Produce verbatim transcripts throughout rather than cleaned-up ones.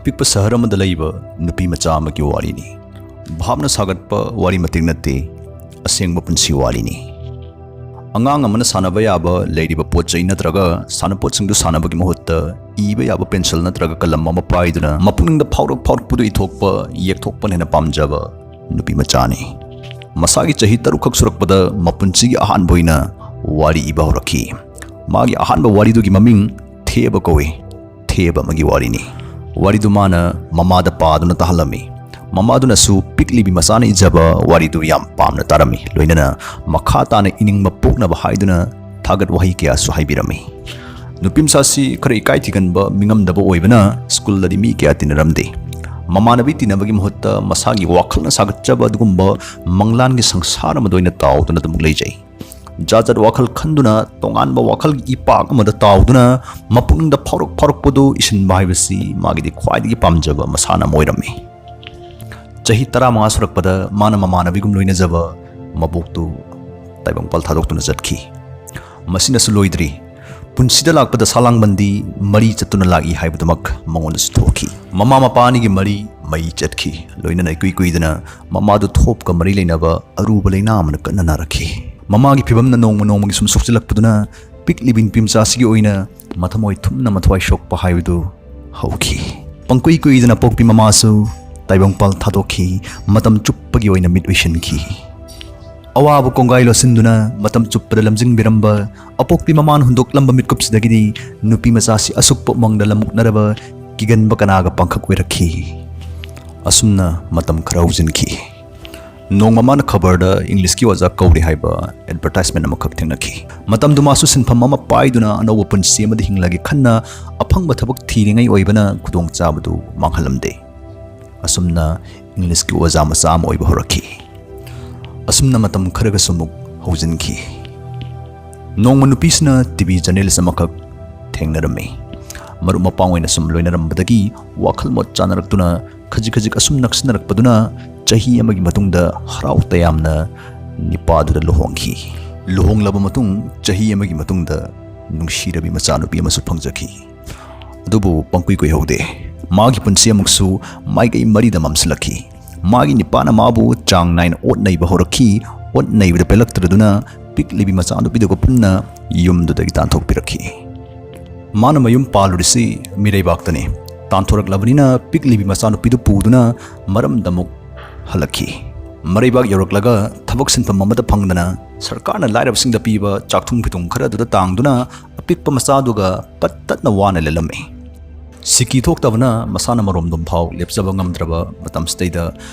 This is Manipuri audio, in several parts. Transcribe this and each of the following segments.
ꯑꯄꯤꯛꯄ ꯁꯍꯔ ꯑꯃꯗ ꯂꯩꯕ ꯅꯨꯄꯤ ꯃꯆꯥ ꯑꯃꯒꯤ ꯋꯥꯔꯤꯅꯤ꯫ ꯚꯥꯞꯅ ꯁꯥꯒꯠꯄ ꯋꯥꯔꯤ ꯃꯇꯦꯛ ꯅꯠꯇꯦ, ꯑꯁꯦꯡꯕ ꯄꯨꯟꯁꯤ ꯋꯥꯔꯤꯅꯤ꯫ ꯑꯉꯥꯡ ꯑꯃꯅ ꯁꯥꯟꯅꯕ ꯌꯥꯕ ꯂꯩꯔꯤꯕ ꯄꯣꯠ ꯆꯩ ꯅꯠꯇ꯭ꯔꯒ ꯁꯥꯟꯅꯄꯣꯠꯁꯤꯡꯗꯨ ꯁꯥꯟꯅꯕꯒꯤ ꯃꯍꯨꯠꯇ ꯏꯕ ꯌꯥꯕ ꯄꯦꯟꯁꯤꯜ ꯅꯠꯇ꯭ꯔꯒ ꯀꯂꯝ ꯑꯃ ꯄꯥꯏꯗꯨꯅ ꯃꯄꯨꯛꯅꯤꯡꯗ ꯐꯥꯎꯔꯛ ꯐꯥꯎꯔꯛꯄꯗꯨ ꯏꯊꯣꯛꯄ, ꯌꯦꯛꯊꯣꯛꯄꯅ ꯍꯦꯟꯅ ꯄꯥꯝꯖꯕ ꯅꯨꯄꯤ ꯃꯆꯥꯅꯤ꯫ ꯃꯁꯥꯒꯤ ꯆꯍꯤ ꯇꯔꯨꯛꯈꯛ ꯁꯨꯔꯛꯄꯗ ꯃꯄꯨꯟꯁꯤꯒꯤ ꯑꯍꯥꯟꯕ ꯑꯣꯏꯅ ꯋꯥꯔꯤ ꯏꯕ ꯍꯧꯔꯛꯈꯤ꯫ ꯃꯥꯒꯤ ꯑꯍꯥꯟꯕ ꯋꯥꯔꯤꯗꯨꯒꯤ ꯃꯃꯤꯡ ꯊꯦꯕ ꯀꯧꯏ꯫ ꯊꯦꯕ ꯑꯃꯒꯤ ꯋꯥꯔꯤꯅꯤ꯫ ꯋꯥꯔꯤꯗꯨ ꯃꯥꯅ ꯃꯃꯥꯗ ꯄꯥꯗꯨꯅ ꯇꯥꯍꯜꯂꯝꯃꯤ꯫ ꯃꯃꯥꯗꯨꯅꯁꯨ ꯄꯤꯛꯂꯤꯕꯤ ꯃꯆꯥꯅ ꯏꯖꯕ ꯋꯥꯔꯤꯗꯨ ꯌꯥꯝ ꯄꯥꯝꯅ ꯇꯥꯔꯝꯃꯤ꯫ ꯂꯣꯏꯅꯅ ꯃꯈꯥ ꯇꯥꯅ ꯏꯅꯤꯡꯕ ꯄꯣꯛꯅꯕ ꯍꯥꯏꯗꯨꯅ ꯊꯥꯒꯠ ꯋꯥꯍꯩ ꯀꯌꯥꯁꯨ ꯍꯥꯏꯕꯤꯔꯝꯃꯤ꯫ ꯅꯨꯄꯤ ꯃꯆꯥꯁꯤ ꯈꯔ ꯏꯀꯥꯏ ꯊꯤꯒꯟꯕ, ꯃꯤꯉꯝꯗꯕ ꯑꯣꯏꯕꯅ ꯁ꯭ꯀꯨꯜꯗꯗꯤ ꯃꯤ ꯀꯌꯥ ꯇꯤꯟꯅꯔꯝꯗꯦ꯫ ꯃꯃꯥꯟꯅꯕꯤ ꯇꯤꯟꯅꯕꯒꯤ ꯃꯍꯨꯠꯇ ꯃꯁꯥꯒꯤ ꯋꯥꯈꯜꯅ ꯁꯥꯒꯠꯆꯕ ꯑꯗꯨꯒꯨꯝꯕ ꯃꯪꯂꯥꯟꯒꯤ ꯁꯪꯁꯥꯔ ꯑꯃꯗ ꯑꯣꯏꯅ ꯇꯥꯎꯗꯨꯅ ꯑꯗꯨꯃꯛ ꯂꯩꯖꯩ꯫ ꯖꯥꯠ ꯖꯥꯠ ꯋꯥꯈꯜ ꯈꯟꯗꯨꯅ ꯇꯣꯉꯥꯟꯕ ꯋꯥꯈꯜꯒꯤ ꯏꯄꯥꯛ ꯑꯃꯗ ꯇꯥꯎꯗꯨꯅ ꯃꯄꯨꯛꯅꯤꯡꯗ ꯐꯥꯎꯔꯛ ꯐꯥꯎꯔꯛꯄꯗꯨ ꯏꯁꯤꯟꯕ ꯍꯥꯏꯕꯁꯤ ꯃꯥꯒꯤꯗꯤ ꯈ꯭ꯋꯥꯏꯗꯒꯤ ꯄꯥꯝꯖꯕ ꯃꯁꯥꯟꯅ ꯑꯃ ꯑꯣꯏꯔꯝꯃꯤ꯫ ꯆꯍꯤ ꯇꯔꯥꯃꯉꯥ ꯁꯨꯔꯛꯄꯗ ꯃꯥꯅ ꯃꯃꯥꯟꯅꯕꯤꯒꯨꯝ ꯂꯣꯏꯅꯖꯕ ꯃꯕꯣꯛꯇꯨ ꯇꯥꯏꯕꯪꯄꯥꯜ ꯊꯥꯗꯣꯛꯇꯨꯅ ꯆꯠꯈꯤ꯫ ꯃꯁꯤꯅꯁꯨ ꯂꯣꯏꯗ꯭ꯔꯤ꯫ ꯄꯨꯟꯁꯤꯗ ꯂꯥꯛꯄꯗ ꯁꯥꯂꯥꯡꯕꯟꯗꯤ ꯃꯔꯤ ꯆꯠꯇꯨꯅ ꯂꯥꯛꯏ ꯍꯥꯏꯕꯗꯨꯃꯛ ꯃꯉꯣꯟꯗꯁꯨ ꯊꯣꯛꯈꯤ꯫ ꯃꯃꯥ ꯃꯄꯥ ꯑꯅꯤꯒꯤ ꯃꯔꯤ ꯃꯩ ꯆꯠꯈꯤ꯫ ꯂꯣꯏꯅꯅ ꯏꯀꯨꯏ ꯀꯨꯏꯗꯅ ꯃꯃꯥꯗꯨ ꯊꯣꯞꯀ ꯃꯔꯤ ꯂꯩꯅꯕ ꯑꯔꯨꯕ ꯂꯩꯅꯥ ꯑꯃꯅ ꯀꯟꯅ ꯅꯥꯔꯛꯈꯤ꯫ ꯃꯃꯥꯒꯤ ꯐꯤꯕꯝꯅ ꯅꯣꯡꯃ ꯅꯣꯡꯃꯒꯤ ꯁꯨꯝ ꯁꯣꯛꯆꯤꯜꯂꯛꯄꯗꯨꯅ ꯄꯤꯛꯂꯤꯕꯤ ꯅꯨꯄꯤ ꯃꯆꯥꯁꯤꯒꯤ ꯑꯣꯏꯅ ꯃꯊꯃꯣꯏ ꯊꯨꯝꯅ ꯃꯊ꯭ꯋꯥꯏ ꯁꯣꯛꯄ ꯍꯥꯏꯕꯗꯨ ꯍꯧꯈꯤ꯫ ꯄꯪꯀꯨꯏ ꯀꯨꯏꯗꯅ ꯄꯣꯛꯄꯤ ꯃꯃꯥꯁꯨ ꯇꯥꯏꯕꯪꯄꯥꯜ ꯊꯥꯗꯣꯛꯈꯤ꯫ ꯃꯇꯝ ꯆꯨꯞꯄꯒꯤ ꯑꯣꯏꯅ ꯃꯤꯠ ꯎꯏꯁꯤꯟꯈꯤ꯫ ꯑꯋꯥꯕ ꯀꯣꯡꯒꯥꯏ ꯂꯣꯠꯁꯤꯟꯗꯨꯅ ꯃꯇꯝ ꯆꯨꯞꯄꯗ ꯂꯝꯖꯤꯡꯕꯤꯔꯝꯕ ꯑꯄꯣꯛꯄꯤ ꯃꯃꯥꯅ ꯍꯨꯟꯗꯣꯛꯂꯝꯕ ꯃꯤꯠꯀꯨꯞꯁꯤꯗꯒꯤꯗꯤ ꯅꯨꯄꯤ ꯃꯆꯥꯁꯤ ꯑꯁꯨꯛꯄ ꯃꯪꯗ ꯂꯝꯃꯨꯛꯅꯔꯕ ꯀꯤꯒꯟꯕ ꯀꯅꯥꯒ ꯄꯥꯡꯈꯛ ꯑꯣꯏꯔꯛꯈꯤ꯫ ꯑꯁꯨꯝꯅ ꯃꯇꯝ ꯈꯔ ꯍꯧꯖꯤꯟꯈꯤ꯫ ꯅꯣꯡꯃ ꯃꯥꯅ ꯈꯕꯔꯗ ꯏꯪꯂꯤꯁꯀꯤ ꯑꯣꯖꯥ ꯀꯧꯔꯤ ꯍꯥꯏꯕ ꯑꯦꯗꯚꯔꯇꯥꯏꯖꯃꯦꯟ ꯑꯃꯈꯛ ꯊꯦꯡꯅꯈꯤ꯫ ꯃꯇꯝꯗꯨ ꯃꯥꯁꯨ ꯁꯤꯟꯐꯝ ꯑꯃ ꯄꯥꯏꯗꯨꯅ ꯑꯅꯧꯕ ꯄꯨꯟꯁꯤ ꯑꯃꯗ ꯍꯤꯡꯂꯒꯦ ꯈꯟꯅ ꯑꯐꯪꯕ ꯊꯕꯛ ꯊꯤꯔꯤꯉꯩ ꯑꯣꯏꯕꯅ ꯈꯨꯗꯣꯡꯆꯥꯕꯗꯨ ꯃꯥꯡꯍꯜꯂꯝꯗꯦ꯫ ꯑꯁꯨꯝꯅ ꯏꯪꯂꯤꯁꯀꯤ ꯑꯣꯖꯥ ꯃꯆꯥ ꯑꯃ ꯑꯣꯏꯕ ꯍꯧꯔꯛꯈꯤ꯫ ꯑꯁꯨꯝꯅ ꯃꯇꯝ ꯈꯔꯒꯁꯨ ꯑꯃꯨꯛ ꯍꯧꯖꯤꯟꯈꯤ꯫ ꯅꯣꯡꯃ ꯅꯨꯄꯤꯁꯤꯅ ꯇꯤ ꯚꯤ ꯖꯔꯅꯦꯂꯤꯁ ꯑꯃꯈꯛ ꯊꯦꯡꯅꯔꯝꯃꯤ꯫ ꯃꯔꯨꯞ ꯃꯄꯥꯡ ꯑꯣꯏꯅ ꯁꯨꯝ ꯂꯣꯏꯅꯔꯝꯕꯗꯒꯤ ꯋꯥꯈꯜ ꯃꯣꯠ ꯆꯥꯅꯔꯛꯇꯨꯅ ꯈꯖꯤꯛ ꯈꯖꯤꯛ ꯑꯁꯨꯝ ꯅꯛꯁꯤꯟꯅꯔꯛꯄꯗꯨꯅ ꯆꯍꯤ ꯑꯃꯒꯤ ꯃꯇꯨꯡꯗ ꯍꯔꯥꯎ ꯇꯌꯥꯝꯅ ꯅꯤꯄꯥꯗꯨꯗ ꯂꯨꯍꯣꯡꯈꯤ꯫ ꯂꯨꯍꯣꯡꯂꯕ ꯃꯇꯨꯡ ꯆꯍꯤ ꯑꯃꯒꯤ ꯃꯇꯨꯡꯗ ꯅꯨꯡꯁꯤꯔꯕꯤ ꯃꯆꯥꯅꯨꯄꯤ ꯑꯃꯁꯨ ꯐꯪꯖꯈꯤ꯫ ꯑꯗꯨꯕꯨ ꯄꯪꯀꯨꯏ ꯀꯨꯏꯍꯧꯗꯦ꯫ ꯃꯥꯒꯤ ꯄꯨꯟꯁꯤ ꯑꯃꯨꯛꯁꯨ ꯃꯥꯏꯀꯩ ꯃꯔꯤꯗ ꯃꯝꯁꯤꯜꯂꯛꯈꯤ꯫ ꯃꯥꯒꯤ ꯅꯤꯄꯥꯅ ꯃꯥꯕꯨ ꯆꯥꯡ ꯅꯥꯏꯅ ꯑꯣꯠ ꯅꯩꯕ ꯍꯧꯔꯛꯈꯤ꯫ ꯑꯣꯠ ꯅꯩꯕꯗ ꯄꯦꯜꯂꯛꯇ꯭ꯔꯗꯨꯅ ꯄꯤꯛꯂꯤꯕꯤ ꯃꯆꯥꯅꯨꯄꯤꯗꯨꯒ ꯄꯨꯟꯅ ꯌꯨꯝꯗꯨꯗꯒꯤ ꯇꯥꯟꯊꯣꯛꯄꯤꯔꯛꯈꯤ꯫ ꯃꯥꯅ ꯃꯌꯨꯝ ꯄꯥꯜꯂꯨꯔꯤꯁꯤ ꯃꯤꯔꯩꯕꯥꯛꯇꯅꯤ꯫ ꯇꯥꯟꯊꯣꯔꯛꯂꯕꯅꯤꯅ ꯄꯤꯛꯂꯤꯕꯤ ꯃꯆꯥꯅꯨꯄꯤꯗꯨ ꯄꯨꯗꯨꯅ ꯃꯔꯝꯗ ꯑꯃꯨꯛ ꯍꯜꯂꯛꯈꯤ꯫ ꯃꯔꯩꯕꯥꯛ ꯌꯧꯔꯛꯂꯒ ꯊꯕꯛ ꯁꯤꯟꯐꯝ ꯑꯃꯠꯇ ꯐꯪꯗꯅ ꯁꯔꯀꯥꯔꯅ ꯂꯥꯏꯔꯕꯁꯤꯡꯗ ꯄꯤꯕ ꯆꯥꯛꯊꯨꯝ ꯐꯤꯊꯨꯝ ꯈꯔ ꯑꯗꯨꯗ ꯇꯥꯡꯗꯨꯅ ꯑꯄꯤꯛꯄ ꯃꯆꯥꯗꯨꯒ ꯄꯠ ꯇꯠꯅ ꯋꯥꯅ ꯂꯦꯜꯂꯝꯃꯤ꯫ ꯁꯤꯀꯤ ꯊꯣꯛꯇꯕꯅ ꯃꯁꯥꯅ ꯃꯔꯣꯝꯗꯣꯝ ꯐꯥꯎ ꯂꯦꯞꯆꯕ ꯉꯝꯗ꯭ꯔꯕ ꯃꯇꯝꯁꯤꯗꯩꯗ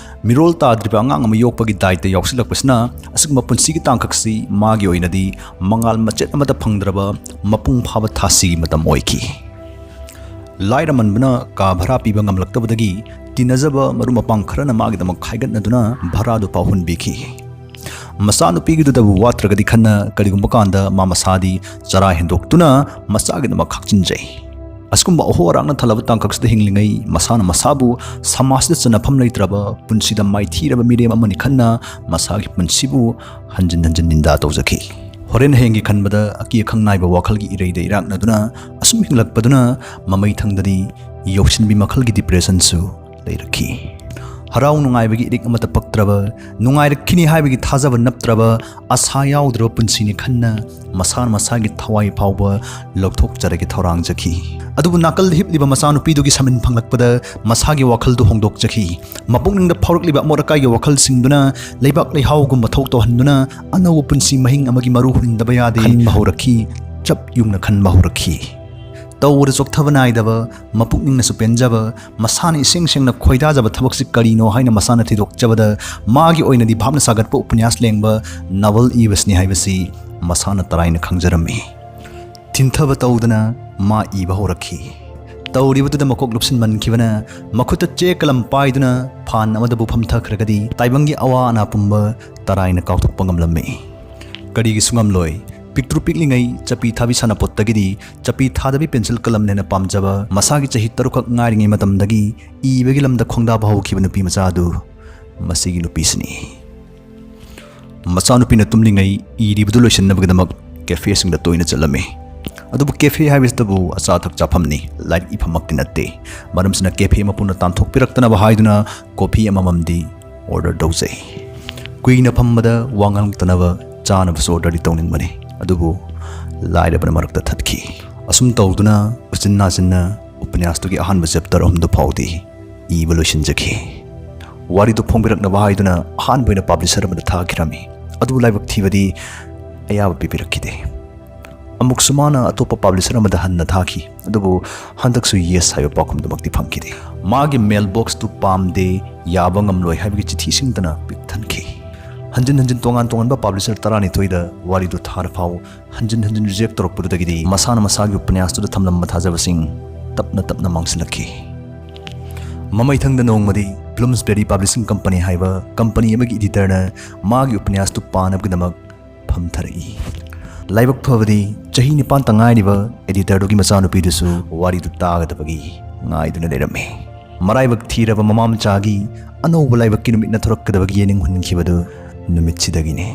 ꯃꯤꯔꯣꯜ ꯇꯥꯗ꯭ꯔꯤꯕ ꯑꯉꯥꯡ ꯑꯃ ꯌꯣꯛꯄꯒꯤ ꯗꯥꯏꯇ ꯌꯥꯎꯁꯤꯜꯂꯛꯄꯁꯤꯅ ꯑꯁꯤꯒꯨꯝꯕ ꯄꯨꯟꯁꯤꯒꯤ ꯇꯥꯡꯀꯛꯁꯤ ꯃꯥꯒꯤ ꯑꯣꯏꯅꯗꯤ ꯃꯉꯥꯜ ꯃꯆꯦꯠ ꯑꯃꯠꯇ ꯐꯪꯗ꯭ꯔꯕ ꯃꯄꯨꯡ ꯐꯥꯕ ꯊꯥꯁꯤꯒꯤ ꯃꯇꯝ ꯑꯣꯏꯈꯤ꯫ ꯂꯥꯏꯔꯃꯟꯕꯅ ꯀꯥ ꯚꯔꯥ ꯄꯤꯕ ꯉꯝꯂꯛꯇꯕꯗꯒꯤ ꯇꯤꯟꯅꯖꯕ ꯃꯔꯨꯞ ꯃꯄꯥꯡ ꯈꯔꯅ ꯃꯥꯒꯤꯗꯃꯛ ꯈꯥꯏꯒꯠꯅꯗꯨꯅ ꯚꯔꯥꯗꯨ ꯐꯥꯎ ꯍꯨꯟꯕꯤꯈꯤ꯫ ꯃꯆꯥꯅꯨꯄꯤꯒꯤꯗꯨꯗꯕꯨ ꯋꯥꯠꯇ꯭ꯔꯒꯗꯤ ꯈꯟꯅ ꯀꯔꯤꯒꯨꯝꯕ ꯀꯥꯟꯗ ꯃꯥ ꯃꯁꯥꯗꯤ ꯆꯔꯥ ꯍꯦꯟꯗꯣꯛꯇꯨꯅ ꯃꯆꯥꯒꯤꯗꯃꯛ ꯈꯥꯛꯆꯤꯟꯖꯩ꯫ ꯑꯁꯤꯒꯨꯝꯕ ꯑꯍꯣ ꯑꯔꯥꯛꯅ ꯊꯜꯂꯕ ꯇꯥꯡꯀꯛꯁꯤꯗ ꯍꯤꯡꯂꯤꯉꯩ ꯃꯁꯥꯅ ꯃꯁꯥꯕꯨ ꯁꯃꯥꯖꯇ ꯆꯟꯅꯐꯝ ꯂꯩꯇ꯭ꯔꯕ ꯄꯨꯟꯁꯤꯗ ꯃꯥꯏꯊꯤꯔꯕ ꯃꯤꯔꯦꯝ ꯑꯃꯅꯤ ꯈꯟꯅ ꯃꯁꯥꯒꯤ ꯄꯨꯟꯁꯤꯕꯨ ꯍꯟꯖꯤꯟ ꯍꯟꯖꯤꯟ ꯅꯤꯟꯗꯥ ꯇꯧꯖꯈꯤ꯫ ꯍꯣꯔꯦꯟ ꯍꯌꯦꯡꯒꯤ ꯈꯟꯕꯗ ꯑꯀꯤ ꯑꯈꯪ ꯅꯥꯏꯕ ꯋꯥꯈꯜꯒꯤ ꯏꯔꯩꯗ ꯏꯔꯥꯛꯅꯗꯨꯅ ꯑꯁꯨꯝ ꯍꯤꯡꯂꯛꯄꯗꯨꯅ ꯃꯃꯩ ꯊꯪꯗꯗꯤ ꯌꯧꯁꯤꯟꯕꯤ ꯃꯈꯜꯒꯤ ꯗꯤꯄ꯭ꯔꯦꯁꯟꯁꯨ ꯂꯩꯔꯛꯈꯤ꯫ ꯍꯔꯥꯎ ꯅꯨꯡꯉꯥꯏꯕꯒꯤ ꯏꯔꯤꯛ ꯑꯃꯠꯇ ꯄꯛꯇ꯭ꯔꯕ, ꯅꯨꯡꯉꯥꯏꯔꯛꯈꯤꯅꯤ ꯍꯥꯏꯕꯒꯤ ꯊꯥꯖꯕ ꯅꯞꯇ꯭ꯔꯕ, ꯑꯁꯥ ꯌꯥꯎꯗ꯭ꯔꯕ ꯄꯨꯟꯁꯤꯅꯤ ꯈꯟꯅ ꯃꯁꯥꯅ ꯃꯁꯥꯒꯤ ꯊꯋꯥꯏ ꯐꯥꯎꯕ ꯂꯧꯊꯣꯛꯆꯔꯒꯦ ꯊꯧꯔꯥꯡꯖꯈꯤ꯫ ꯑꯗꯨꯕꯨ ꯅꯥꯀꯜꯗ ꯍꯤꯞꯂꯤꯕ ꯃꯆꯥꯅꯨꯄꯤꯗꯨꯒꯤ ꯁꯃꯤꯟ ꯐꯪꯂꯛꯄꯗ ꯃꯁꯥꯒꯤ ꯋꯥꯈꯜꯗꯨ ꯍꯣꯡꯗꯣꯛꯆꯈꯤ꯫ ꯃꯄꯨꯛꯅꯤꯡꯗ ꯐꯥꯎꯔꯛꯂꯤꯕ ꯑꯃꯣꯠ ꯑꯀꯥꯏꯒꯤ ꯋꯥꯈꯜꯁꯤꯡꯗꯨꯅ ꯂꯩꯕꯥꯛ ꯂꯩꯍꯥꯎꯒꯨꯝꯕ ꯊꯧ ꯇꯧꯍꯟꯗꯨꯅ ꯑꯅꯧꯕ ꯄꯨꯟꯁꯤ ꯃꯍꯤꯡ ꯑꯃꯒꯤ ꯃꯔꯨ ꯍꯨꯟꯗꯕ ꯌꯥꯗꯦ ꯈꯟꯕ ꯍꯧꯔꯛꯈꯤ꯫ ꯆꯞ ꯌꯨꯡꯅ ꯈꯟꯕ ꯍꯧꯔꯛꯈꯤ꯫ ꯇꯧꯕꯗ ꯆꯣꯛꯊꯕ ꯅꯥꯏꯗꯕ, ꯃꯄꯨꯛꯅꯤꯡꯅꯁꯨ ꯄꯦꯟꯖꯕ, ꯃꯁꯥꯅ ꯏꯁꯦꯡ ꯁꯦꯡꯅ ꯈꯣꯏꯗꯥꯖꯕ ꯊꯕꯛꯁꯤ ꯀꯔꯤꯅꯣ ꯍꯥꯏꯅ ꯃꯁꯥꯅ ꯊꯤꯗꯣꯛꯆꯕꯗ ꯃꯥꯒꯤ ꯑꯣꯏꯅꯗꯤ ꯚꯥꯞꯅ ꯁꯥꯒꯠꯄ ꯎꯄꯟꯌꯥꯁ ꯂꯦꯡꯕ ꯅꯥꯋꯜ ꯏꯕꯁꯤꯅꯤ ꯍꯥꯏꯕꯁꯤ ꯃꯁꯥꯅ ꯇꯔꯥꯏꯅ ꯈꯪꯖꯔꯝꯃꯤ꯫ ꯊꯤꯟꯊꯕ ꯇꯧꯗꯅ ꯃꯥ ꯏꯕ ꯍꯧꯔꯛꯈꯤ꯫ ꯇꯧꯔꯤꯕꯗꯨꯗ ꯃꯀꯣꯛ ꯂꯨꯞꯁꯤꯟꯃꯟꯈꯤꯕꯅ ꯃꯈꯨꯠꯇ ꯆꯦ ꯀꯂꯝ ꯄꯥꯏꯗꯨꯅ ꯐꯥꯟ ꯑꯃꯗꯕꯨ ꯐꯝꯊꯈ꯭ꯔꯒꯗꯤ ꯇꯥꯏꯕꯪꯒꯤ ꯑꯋꯥ ꯑꯅꯥ ꯄꯨꯝꯕ ꯇꯔꯥꯏꯅ ꯀꯥꯎꯊꯣꯛꯄ ꯉꯝꯂꯝꯃꯤ꯫ ꯀꯔꯤꯒꯤꯁꯨ ꯉꯝꯂꯣꯏ꯫ ꯄꯤꯛꯇ꯭ꯔꯨ ꯄꯤꯛꯂꯤꯉꯩ ꯆꯄꯤ ꯊꯥꯕꯤ ꯁꯥꯟꯅꯄꯣꯠꯇꯒꯤꯗꯤ ꯆꯄꯤ ꯊꯥꯗꯕꯤ ꯄꯦꯟꯁꯤꯜ ꯀꯂꯝꯅ ꯍꯦꯟꯅ ꯄꯥꯝꯖꯕ, ꯃꯁꯥꯒꯤ ꯆꯍꯤ ꯇꯔꯨꯛꯈꯛ ꯉꯥꯏꯔꯤꯉꯩ ꯃꯇꯝꯗꯒꯤ ꯏꯕꯒꯤ ꯂꯝꯗ ꯈꯣꯡꯗꯥꯕ ꯍꯧꯈꯤꯕ ꯅꯨꯄꯤ ꯃꯆꯥ ꯑꯗꯨ ꯃꯁꯤꯒꯤ ꯅꯨꯄꯤꯁꯤꯅꯤ꯫ ꯃꯆꯥꯅꯨꯄꯤꯅ ꯇꯨꯝꯂꯤꯉꯩ ꯏꯔꯤꯕꯗꯨ ꯂꯣꯏꯁꯤꯟꯅꯕꯒꯤꯗꯃꯛ ꯀꯦꯐꯦꯁꯤꯡꯗ ꯇꯣꯏꯅ ꯆꯠꯂꯝꯃꯤ꯫ ꯑꯗꯨꯕꯨ cafe ꯍꯥꯏꯕꯁꯤꯗꯕꯨ ꯑꯆꯥ ꯑꯊꯛ ꯆꯥꯐꯝꯅꯤ, ꯂꯥꯏꯔꯤꯛ ꯏꯐꯝꯃꯛꯇꯤ ꯅꯠꯇꯦ꯫ ꯃꯔꯝꯁꯤꯅ cafe ꯃꯄꯨꯅ ꯇꯥꯟꯊꯣꯛꯄꯤꯔꯛꯇꯅꯕ ꯍꯥꯏꯗꯨꯅ coffee ꯑꯃꯃꯝꯗꯤ order ꯇꯧꯖꯩ꯫ ꯀꯨꯏꯅ ꯐꯝꯕꯗ ꯋꯥ ꯉꯥꯡꯂꯛꯇꯅꯕ ꯆꯥꯅꯕꯁꯨ orderꯗꯤ ꯇꯧꯅꯤꯡꯕꯅꯤ, ꯑꯗꯨꯕꯨ ꯂꯥꯏꯔꯕꯅ ꯃꯔꯛꯇ ꯊꯠꯈꯤ꯫ ꯑꯁꯨꯝ ꯇꯧꯗꯨꯅ ꯎꯆꯤꯟ ꯅꯥꯆꯤꯟꯅ ꯎꯄꯅ꯭ꯌꯥꯁꯇꯨꯒꯤ ꯑꯍꯥꯟꯕ chapter ꯑꯍꯨꯝꯗꯨ ꯐꯥꯎꯗꯤ ꯏꯕ ꯂꯣꯏꯁꯤꯟꯖꯈꯤ꯫ ꯋꯥꯔꯤꯗꯨ ꯐꯣꯡꯕꯤꯔꯛꯅꯕ ꯍꯥꯏꯗꯨꯅ ꯑꯍꯥꯟꯕ ꯑꯣꯏꯅ publisher ꯑꯃꯗ ꯊꯥꯈꯤꯔꯝꯃꯤ, ꯑꯗꯨꯕꯨ ꯂꯥꯏꯕꯛ ꯊꯤꯕꯗꯤ ꯑꯌꯥꯕ ꯄꯤꯕꯤꯔꯛꯈꯤꯗꯦ꯫ ꯑꯃꯨꯛꯁꯨ ꯃꯥꯅ ꯑꯇꯣꯞꯄ publisher ꯑꯃꯗ ꯍꯟꯅ ꯊꯥꯈꯤ, ꯑꯗꯨꯕꯨ ꯍꯟꯗꯛꯁꯨ yes ꯍꯥꯏꯕ ꯄꯥꯎꯈꯨꯝꯗꯨꯃꯛꯇꯤ ꯐꯪꯈꯤꯗꯦ꯫ ꯃꯥꯒꯤ mailboxꯇꯨ ꯄꯥꯝꯗꯦ, ꯌꯥꯕ ꯉꯝꯂꯣꯏ ꯍꯥꯏꯕꯒꯤ ꯆꯤꯊꯤꯁꯤꯡꯗꯅ ꯄꯤꯛ ꯊꯟꯈꯤ꯫ ꯍꯟꯖꯤꯟ ꯍꯟꯖꯤꯟ ꯇꯣꯉꯥꯟ ꯇꯣꯉꯥꯟꯕ publisher ꯇꯔꯥꯅꯤꯊꯣꯏꯗ ꯋꯥꯔꯤꯗꯨ ꯊꯥꯔ ꯐꯥꯎ ꯍꯟꯖꯤꯟ ꯍꯟꯖꯤꯟ reject ꯇꯧꯔꯛꯄꯗꯨꯗꯒꯤꯗꯤ ꯃꯁꯥꯅ ꯃꯁꯥꯒꯤ ꯎꯄꯅ꯭ꯌꯥꯁꯇꯨꯗ ꯊꯝꯂꯝꯕ ꯊꯥꯖꯕꯁꯤꯡ ꯇꯞꯅ ꯇꯞꯅ ꯃꯥꯡꯁꯤꯜꯂꯛꯈꯤ꯫ ꯃꯃꯩꯊꯪꯗ ꯅꯣꯡꯃꯗꯤ Bloomsbury Publishing Company ꯍꯥꯏꯕ company ꯑꯃꯒꯤ editorꯅ ꯃꯥꯒꯤ ꯎꯄꯅ꯭ꯌꯥꯁꯇꯨ ꯄꯥꯅꯕꯒꯤꯗꯃꯛ ꯐꯝꯊꯔꯛꯏ꯫ ꯂꯥꯏꯕꯛ ꯐꯕꯗꯤ ꯆꯍꯤ ꯅꯤꯄꯥꯟꯇ ꯉꯥꯏꯔꯤꯕ editorꯗꯨꯒꯤ ꯃꯆꯥꯅꯨꯄꯤꯗꯨꯁꯨ ꯋꯥꯔꯤꯗꯨ ꯇꯥꯒꯗꯕꯒꯤ ꯉꯥꯏꯗꯨꯅ ꯂꯩꯔꯝꯃꯤ꯫ ꯃꯔꯥꯏꯕꯛ ꯊꯤꯔꯕ ꯃꯃꯥ ꯃꯆꯥꯒꯤ ꯑꯅꯧꯕ ꯂꯥꯏꯕꯛꯀꯤ ꯅꯨꯃꯤꯠꯅ ꯊꯣꯔꯛꯀꯗꯕꯒꯤ ꯌꯦꯅꯤꯡ ꯍꯨꯟꯈꯤꯕꯗꯨ ꯅꯨꯃꯤꯠꯁꯤꯗꯒꯤꯅꯤ꯫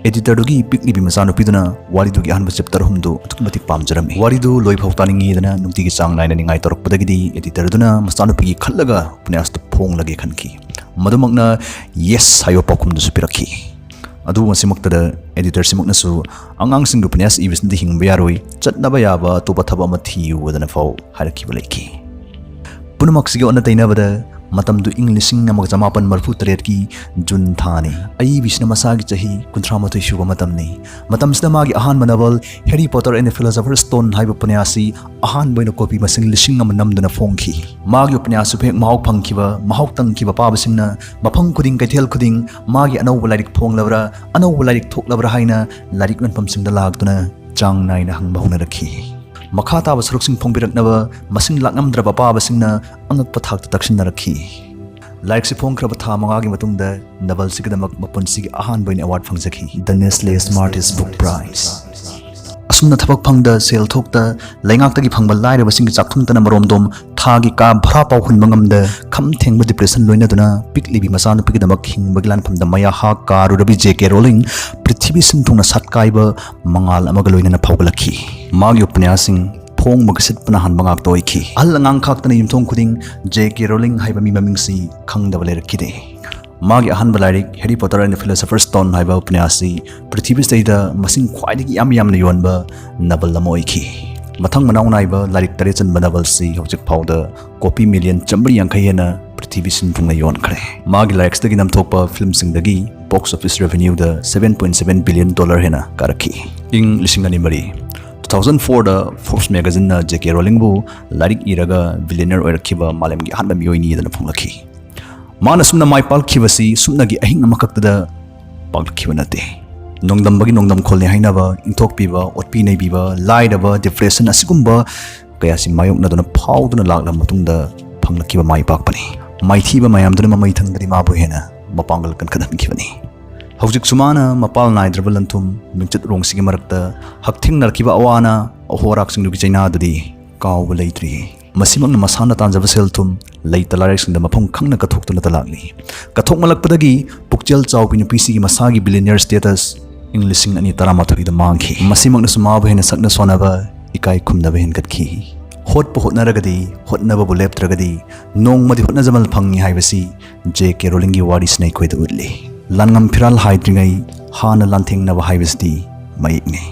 Editorꯗꯨꯒꯤ ꯄꯤꯛꯂꯤꯕꯤ ꯃꯆꯥꯅꯨꯄꯤꯗꯨꯅ ꯋꯥꯔꯤꯗꯨꯒꯤ ꯑꯍꯥꯟꯕ chapter ꯑꯍꯨꯝꯗꯨ ꯑꯗꯨꯛꯀꯤ ꯃꯇꯤꯛ ꯄꯥꯝꯖꯔꯝꯃꯤ꯫ ꯋꯥꯔꯤꯗꯨ ꯂꯣꯏꯐꯥꯎ ꯇꯥꯅꯤꯡꯉꯤꯗꯅ ꯅꯨꯡꯇꯤꯒꯤ ꯆꯥꯡ ꯅꯥꯏꯅ ꯅꯤꯡꯉꯥꯏ ꯇꯧꯔꯛꯄꯗꯒꯤꯗꯤ editorꯗꯨꯅ ꯃꯆꯥꯅꯨꯄꯤꯒꯤ ꯈꯜꯂꯒ ꯎꯄꯅ꯭ꯌꯥꯁꯇꯨ ꯐꯣꯡꯂꯒꯦ ꯈꯟꯈꯤ꯫ ꯃꯗꯨꯃꯛꯅ yes ꯍꯥꯏꯕ ꯄꯥꯎꯈꯨꯝꯗꯨꯁꯨ ꯄꯤꯔꯛꯈꯤ꯫ ꯑꯗꯨꯕꯨ ꯃꯁꯤꯃꯛꯇꯗ editorꯁꯤꯃꯛꯅꯁꯨ "ꯑꯉꯥꯡꯁꯤꯡꯒꯤ ꯎꯄꯅ꯭ꯌꯥꯁ ꯏꯕꯁꯤꯅꯗꯤ ꯍꯤꯡꯕ ꯌꯥꯔꯣꯏ, ꯆꯠꯅꯕ ꯌꯥꯕ ꯑꯇꯣꯞꯄ ꯊꯕꯛ ꯑꯃ ꯊꯤꯌꯨ" ꯍꯥꯏꯗꯅ ꯐꯥꯎ ꯍꯥꯏꯔꯛꯈꯤꯕ ꯂꯩꯈꯤ꯫ ꯄꯨꯝꯅꯃꯛꯁꯤꯒꯤ ꯑꯣꯟꯅ ꯇꯩꯅꯕꯗ ꯃꯇꯝꯗꯨ ꯏꯪ ꯂꯤꯁꯤꯡ ꯑꯃꯒ ꯆꯃꯥꯄꯟ ꯃꯔꯤꯐꯨ ꯇꯔꯦꯠꯀꯤ June ꯊꯥꯅꯤ꯫ ꯑꯏꯕꯤꯁꯤꯅ ꯃꯁꯥꯒꯤ ꯆꯍꯤ ꯀꯨꯟꯊ꯭ꯔꯥ ꯃꯥꯊꯣꯏ ꯁꯨꯕ ꯃꯇꯝꯅꯤ꯫ ꯃꯇꯝꯁꯤꯗ ꯃꯥꯒꯤ ꯑꯍꯥꯟꯕ novel Harry Potter and the Philosopher's Stone ꯍꯥꯏꯕ ꯎꯄꯅ꯭ꯌꯥꯁꯁꯤ ꯑꯍꯥꯟꯕ ꯑꯣꯏꯅ copy ꯃꯁꯤꯡ ꯂꯤꯁꯤꯡ ꯑꯃ ꯅꯝꯗꯨꯅ ꯐꯣꯡꯈꯤ꯫ ꯃꯥꯒꯤ ꯎꯄꯅ꯭ꯌꯥꯁꯁꯨ ꯍꯦꯛ ꯃꯍꯥꯎ ꯐꯪꯈꯤꯕ, ꯃꯍꯥꯎ ꯇꯪꯈꯤꯕ ꯄꯥꯕꯁꯤꯡꯅ ꯃꯐꯝ ꯈꯨꯗꯤꯡ, ꯀꯩꯊꯦꯜ ꯈꯨꯗꯤꯡ ꯃꯥꯒꯤ ꯑꯅꯧꯕ ꯂꯥꯏꯔꯤꯛ ꯐꯣꯡꯂꯕ꯭ꯔꯥ, ꯑꯅꯧꯕ ꯂꯥꯏꯔꯤꯛ ꯊꯣꯛꯂꯕ꯭ꯔꯥ ꯍꯥꯏꯅ ꯂꯥꯏꯔꯤꯛ ꯌꯣꯟꯐꯝꯁꯤꯡꯗ ꯂꯥꯛꯇꯨꯅ ꯆꯥꯡ ꯅꯥꯏꯅ ꯍꯪꯕ ꯍꯧꯅꯔꯛꯈꯤ꯫ ꯃꯈꯥ ꯇꯥꯕ ꯁꯔꯨꯛꯁꯤꯡ ꯐꯣꯡꯕꯤꯔꯛꯅꯕ ꯃꯁꯤꯡ ꯂꯥꯛꯉꯝꯗ꯭ꯔꯕ ꯑꯄꯥꯕꯁꯤꯡꯅ ꯑꯉꯛꯄ ꯊꯥꯛꯇ ꯇꯛꯁꯤꯟꯅꯔꯛꯈꯤ꯫ ꯂꯥꯏꯔꯤꯛꯁꯤ ꯐꯣꯡꯈ꯭ꯔꯕ ꯊꯥ ꯃꯉꯥꯒꯤ ꯃꯇꯨꯡꯗ novelꯁꯤꯒꯤꯗꯃꯛ ꯃꯄꯨꯟꯁꯤꯒꯤ ꯑꯍꯥꯟꯕ ꯑꯣꯏꯅ award ꯐꯪꯖꯈꯤ, The Nestlé Smarties Book Prize꯫ ꯑꯁꯨꯝꯅ ꯊꯕꯛ ꯐꯪꯗ, ꯁꯦꯜ ꯊꯣꯛꯇ, ꯂꯩꯉꯥꯛꯇꯒꯤ ꯐꯪꯕ ꯂꯥꯏꯔꯕꯁꯤꯡꯒꯤ ꯆꯥꯛꯊꯨꯝꯇꯅ ꯃꯔꯣꯝꯗꯣꯝ ꯊꯥꯒꯤ ꯀꯥ ꯚꯔꯥ ꯐꯥꯎ ꯍꯨꯟꯕ ꯉꯝꯗ, ꯈꯝ ꯊꯦꯡꯕ ꯗꯤꯄ꯭ꯔꯦꯁꯟ ꯂꯣꯏꯅꯗꯨꯅ ꯄꯤꯛꯂꯤꯕꯤ ꯃꯆꯥꯅꯨꯄꯤꯒꯤꯗꯃꯛ ꯍꯤꯡꯕꯒꯤ ꯂꯥꯟꯐꯝꯗ ꯃꯌꯥ ꯍꯥ ꯀꯥꯔꯨꯔꯕꯤ ꯖꯦ ꯀꯦ ꯔꯣꯂꯤꯡ ꯄ꯭ꯔꯤꯊꯤꯕꯤ ꯁꯤꯟ ꯊꯨꯡꯅ ꯁꯥꯠꯀꯥꯏꯕ ꯃꯉꯥꯜ ꯑꯃꯒ ꯂꯣꯏꯅꯅ ꯐꯥꯎꯒꯠꯂꯛꯈꯤ꯫ ꯃꯥꯒꯤ ꯎꯄꯅ꯭ꯌꯥꯁꯁꯤꯡ ꯐꯣꯡꯕꯒ ꯁꯤꯠꯄꯅ ꯍꯥꯟꯕ ꯉꯥꯛꯇ ꯑꯣꯏꯈꯤ꯫ ꯑꯍꯜ ꯑꯉꯥꯡ ꯈꯥꯛꯇꯅ ꯌꯨꯝꯊꯣꯡ ꯈꯨꯗꯤꯡ ꯖꯦ ꯀꯦ ꯔꯣꯂꯤꯡ ꯍꯥꯏꯕ ꯃꯤ ꯃꯃꯤꯡꯁꯤ ꯈꯪꯗꯕ ꯂꯩꯔꯛꯈꯤꯗꯦ꯫ ꯃꯥꯒꯤ ꯑꯍꯥꯟꯕ ꯂꯥꯏꯔꯤꯛ Harry Potter and the Philosopher's Stone ꯍꯥꯏꯕ ꯎꯄꯅ꯭ꯌꯥꯁꯁꯤ ꯄ꯭ꯔꯤꯊꯤꯕꯤꯁꯤꯗꯩꯗ ꯃꯁꯤꯡ ꯈ꯭ꯋꯥꯏꯗꯒꯤ ꯌꯥꯝ ꯌꯥꯝꯅ ꯌꯣꯟꯕ ꯅꯕꯜ ꯑꯃ ꯑꯣꯏꯈꯤ꯫ ꯃꯊꯪ ꯃꯅꯥꯎ ꯅꯥꯏꯕ ꯂꯥꯏꯔꯤꯛ ꯇꯔꯦꯠ ꯆꯟꯕ ꯅꯕꯜꯁꯤ ꯍꯧꯖꯤꯛ ꯐꯥꯎꯗ ꯀꯣꯄꯤ ꯃꯤꯂꯤꯌꯟ ꯆꯥꯝꯃꯔꯤ ꯌꯥꯡꯈꯩ ꯍꯦꯟꯅ ꯄ꯭ꯔꯤꯊꯤꯕꯤ ꯁꯤꯟ ꯊꯨꯡꯅ ꯌꯣꯟꯈ꯭ꯔꯦ꯫ ꯃꯥꯒꯤ ꯂꯥꯏꯔꯤꯛꯁꯤꯗꯒꯤ ꯅꯝꯊꯣꯛꯄ ꯐꯤꯂꯝꯁꯤꯡꯗꯒꯤ ꯕꯣꯛꯁ ꯑꯣꯐꯤꯁ ꯔꯦꯚꯤꯅ꯭ꯌꯨꯗ seven point seven billion dollar ꯍꯦꯟꯅ ꯀꯥꯔꯛꯈꯤ꯫ ꯏꯪ ꯂꯤꯁꯤꯡ ꯑꯅꯤ ꯃꯔꯤ, two thousand fourꯗ Forbes magazineꯅ ꯖꯦ ꯀꯦ ꯔꯣꯂꯤꯡꯕꯨ ꯂꯥꯏꯔꯤꯛ ꯏꯔꯒ ꯕꯤꯂꯤꯌꯅꯔ ꯑꯣꯏꯔꯛꯈꯤꯕ ꯃꯥꯂꯦꯝꯒꯤ ꯑꯍꯥꯟꯕ ꯃꯤꯑꯣꯏꯅꯤ ꯑꯗꯨꯅ ꯐꯣꯡꯂꯛꯈꯤ꯫ ꯃꯥꯅ ꯁꯨꯝꯅ ꯃꯥꯏ ꯄꯥꯛꯈꯤꯕꯁꯤ ꯁꯨꯞꯅꯒꯤ ꯑꯍꯤꯡ ꯑꯃꯈꯛꯇꯗ ꯄꯥꯛꯂꯛꯈꯤꯕ ꯅꯠꯇꯦ꯫ ꯅꯣꯡꯗꯝꯕꯒꯤ ꯅꯣꯡꯗꯝꯈꯣꯜꯅꯤ ꯍꯥꯏꯅꯕ, ꯏꯟꯊꯣꯛꯄꯤꯕ, ꯑꯣꯠꯄꯤ ꯅꯩꯕꯤꯕ, ꯂꯥꯏꯔꯕ, ꯗꯤꯄ꯭ꯔꯦꯁꯟ ꯑꯁꯤꯒꯨꯝꯕ ꯀꯌꯥꯁꯤ ꯃꯥꯌꯣꯛꯅꯗꯨꯅ ꯐꯥꯎꯗꯨꯅ ꯂꯥꯛꯂꯕ ꯃꯇꯨꯡꯗ ꯐꯪꯂꯛꯈꯤꯕ ꯃꯥꯏ ꯄꯥꯛꯄꯅꯤ꯫ ꯃꯥꯏꯊꯤꯕ ꯃꯌꯥꯝꯗꯨꯅ ꯃꯃꯩ ꯊꯪꯗꯗꯤ ꯃꯥꯕꯨ ꯍꯦꯟꯅ ꯃꯄꯥꯡꯒꯜ ꯀꯟꯈꯠꯍꯟꯈꯤꯕꯅꯤ꯫ ꯍꯧꯖꯤꯛꯁꯨ ꯃꯥꯅ ꯃꯄꯥꯜ ꯅꯥꯏꯗ꯭ꯔꯕ ꯂꯟꯊꯨꯝ ꯃꯤꯡꯆꯠ ꯔꯣꯡꯁꯤꯒꯤ ꯃꯔꯛꯇ ꯍꯛꯊꯦꯡꯅꯔꯛꯈꯤꯕ ꯑꯋꯥ ꯑꯅꯥ ꯑꯍꯣ ꯑꯔꯥꯛꯁꯤꯡꯗꯨꯒꯤ ꯆꯩꯅꯥꯗꯨꯗꯤ ꯀꯥꯎꯕ ꯂꯩꯇ꯭ꯔꯤ꯫ ꯃꯁꯤꯃꯛꯅ ꯃꯁꯥꯅ ꯇꯥꯟꯖꯕ ꯁꯦꯜ ꯊꯨꯝ, ꯂꯩꯇ ꯂꯥꯏꯔꯁꯤꯡꯗ ꯃꯐꯝ ꯈꯪꯅ ꯀꯠꯊꯣꯛꯇꯨꯅꯇ ꯂꯥꯛꯂꯤ꯫ ꯀꯠꯊꯣꯛꯃꯜꯂꯛꯄꯗꯒꯤ ꯄꯨꯛꯆꯦꯜ ꯆꯥꯎꯕꯤ ꯅꯨꯄꯤꯁꯤꯒꯤ ꯃꯁꯥꯒꯤ ꯕꯤꯂꯤꯅꯤꯌꯔ ꯁ꯭ꯇꯦꯇꯁ ꯏꯪ ꯂꯤꯁꯤꯡ ꯑꯅꯤ ꯇꯔꯥꯃꯥꯊꯣꯏꯗ ꯃꯥꯡꯈꯤ꯫ ꯃꯁꯤꯃꯛꯅꯁꯨ ꯃꯥꯕꯨ ꯍꯦꯟꯅ ꯁꯛꯅ ꯁꯣꯟꯅꯕ, ꯏꯀꯥꯏ ꯈꯨꯝꯅꯕ ꯍꯦꯟꯒꯠꯈꯤ꯫ ꯍꯣꯠꯄꯨ ꯍꯣꯠꯅꯔꯒꯗꯤ, ꯍꯣꯠꯅꯕꯕꯨ ꯂꯦꯞꯇ꯭ꯔꯒꯗꯤ, ꯅꯣꯡꯃꯗꯤ ꯍꯣꯠꯅꯖꯃꯜ ꯐꯪꯏ ꯍꯥꯏꯕꯁꯤ ꯖꯦ ꯀꯦ ꯔꯣꯂꯤꯡꯒꯤ ꯋꯥꯔꯤꯁꯤꯅ ꯑꯩꯈꯣꯏꯗ ꯎꯠꯂꯤ꯫ ꯂꯥꯟꯉꯝ ꯐꯤꯔꯥꯜ ꯍꯥꯏꯗ꯭ꯔꯤꯉꯩ ꯍꯥꯟꯅ ꯂꯥꯟꯊꯦꯡꯅꯕ ꯍꯥꯏꯕꯁꯤꯗꯤ ꯃꯌꯦꯛꯅꯤ꯫